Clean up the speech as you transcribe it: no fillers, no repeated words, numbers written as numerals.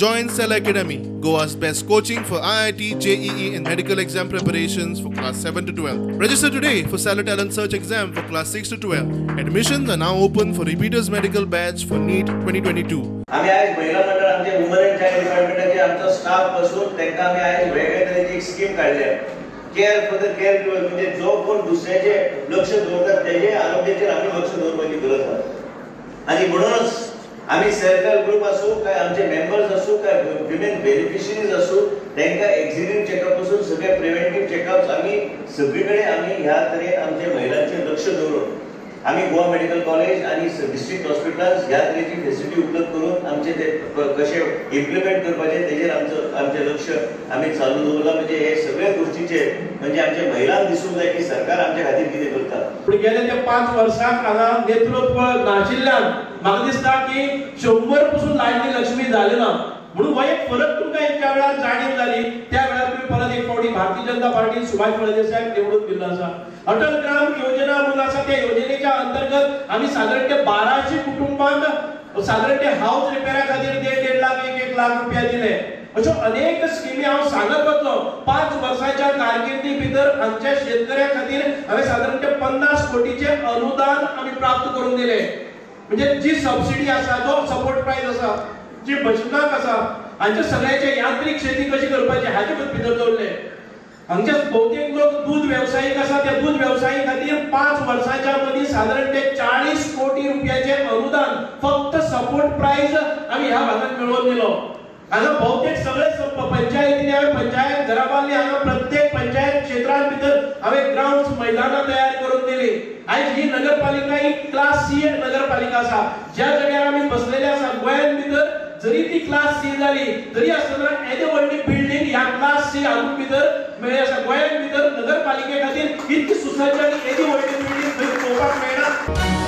Join Cell Academy, Goa's best coaching for IIT, JEE and medical exam preparations for class 7 to 12. Register today for Cellar Talent Search exam for class 6 to 12. Admissions are now open for repeaters medical batch for NEET 2022. आमी आयज महिला मंडळ आमचे woman and child डिपार्टमेंटाचे आमचो staff बसून तांकां आमी आयज वेगळे तरेची एक स्कीम काडल्या, care for the care giver. म्हणजे जो कोण दुसऱ्याचे लक्ष दवरतात तेजे आरोग्याचेर आमी लक्ष दवरपाची गरज आसा. आनी म्हणूनच आमी सेल्फ हेल्प ग्रुप आसूं काय आमचे मेंबर्स आसूं काय विमेन बेनिफिशरीज आसूं, तांकां एक्झिडिंग चॅकअप पासून सगळे प्रिव्हेंटीव चॅकअप्स आमी सगळे कडेन आमी ह्या तरेन आमच्या महिलांचेर लक्ष दवरून आमी गोवा मेडिकल कॉलेज आनी डिस्ट्रिक्ट हॉस्पिटल्स ह्या तरेची फेसिलिटी उपलब्ध करून आमचे ते कशे इम्प्लिमेंट करपाचे तेजेर आमचो आमचें लक्ष आमी चालू दवरलां. म्हणजे हे सगळे गोष्टीचेर म्हणजे आमच्या महिलांक दिसूंक जाय की सरकार आमच्या खातीर कितें करता. पूण गेले ते 5 वर्सांक हांगा नेतृत्व नाशिल्ल्यान म्हाका दिसता की 100 पसून लाडली लक्ष्मी जाली ना, म्हणून हो एक फरक तुमकां ज्या वेळार जाणीव जाली त्या वेळार तुमी परत एक फावटी भारतीय जनता पार्टीन सुभाष फळदेसाय निवडून दिल्लो आसा. अटल ग्राम योजना म्हणून आसा, त्या योजनेच्या अंतर्गत आमी सादारण ते 1200 कुटुंबांक सादारण ते हाऊस रिपेरा खातीर 1.5-1.5 लाख 1-1 लाख रुपया दिले. अश्यो अनेक स्किमी हांव सांगत वतलो. 5 वर्सांच्या कारकिर्दी भितर आमच्या शेतकऱ्या खातीर हांवें सादारण ते 50 कोटीचे अनुदान आमी प्राप्त करून दिले. म्हणजे जी सबसिडी आसा, जो सपोर्ट प्रायस आसा, जी मशिनाक आसा, हांचे सगळ्याचे यांत्रिक शेती कशी करपाची हाचे भितर दवरले. हांगचे बहुतेक लोक दूद वेवसायीक आसा, त्या दूद वेवसायी खातीर 5 वर्सांच्या मदीं सादारण ते 40 कोटी रुपयाचे अनुदान फक्त सपोर्ट प्रायस आमी ह्या भागात मेळोवन दिलो. हांगा बहुतेक सगळे पंचायतींनी हांवें पंचायत घरां बांदली. हांगा प्रत्येक पंचायत क्षेत्रांत भितर हांवें ग्रावंड मैदानां तयार करून दिली. आयज ही नगरपालिका ही क्लास सी नगरपालिका आसा. ज्या जाग्यार आमी बसलेले आसा गोंयांत भितर जरी ती क्लास सी जाली तरी आसतना येदे व्हडली बिल्डींग ह्या क्लास सी हातूंत भितर मेळ्ळी आसा. गोंयांत भितर नगरपालिके खातीर इतकी सुसज्ज आनी येदी व्हडली बिल्डींग थंय पळोवपाक मेळना.